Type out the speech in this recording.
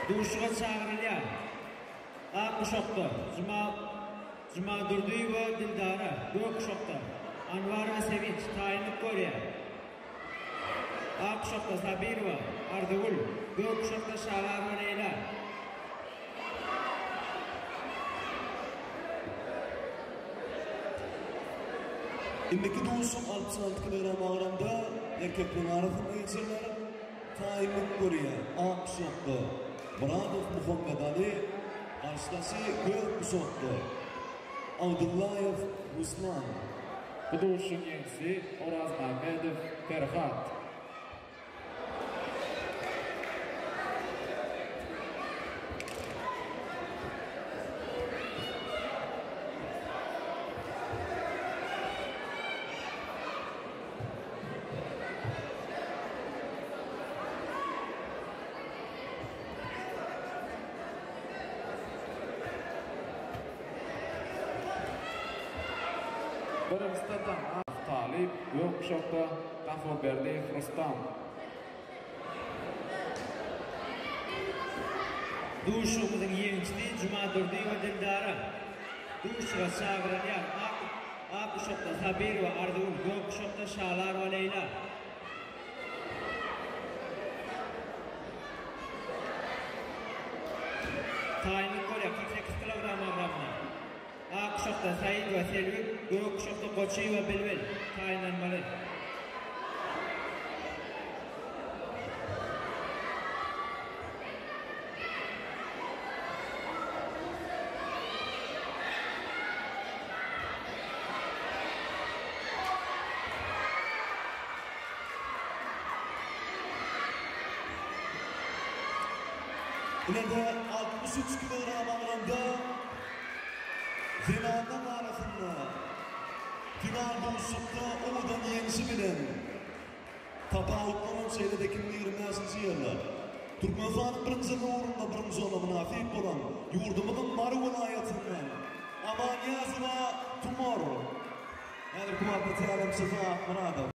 Duşuşyga çagyrylýar. Ak guşakda, Juma Jumadurdyýewa Dildara, gök guşakda, Anwarowa Sevinç taýynlyk görýär. Ak guşakda, Sabirowa Arzygül, gök guşakda, Şalarowa Leýla. Indiki duşuşyk 66 kilogram agramda erkekleriň arasynda geçiriler. Taýynlyk görýär. Ak guşakda Myradow Muhammedaly, garşydaşy gök guşakda Abdyllaýew Ruslan. Bu duşuşygyň ýeňijisi Orazmämmedow Perhat. Birinjide Taňňyrow Talyp, gök guşakda Gafurberdiýew Rustam. Duşuşygymyzyň ýeňijisi Jumadurdyýewa Dildara. Duşuşyga çagyrylýar ak ak guşakda Sabirowa Arzygül, gök guşakda Şalarowa Leýla. Taýynlyk bolýar 48 kilogram agramyna. Ak guşakda Saidowa Selbi, gök guşakda Goçyýewa Bilbil taýynlanmaly. Ine-de 63 kilogram agramda zenanlar arasynda final duşuşykda owadan ýeňşi bilen tapawutlanan şeýle-de 2025-nji ýylda Türkmenistanyň birinji ugrunda birinji orna mynasyp bolan ýurdumyzyň Mary welaýatyndan Amanýazowa Tumar. Häzirki wagtda tälimçisi Akmyradow.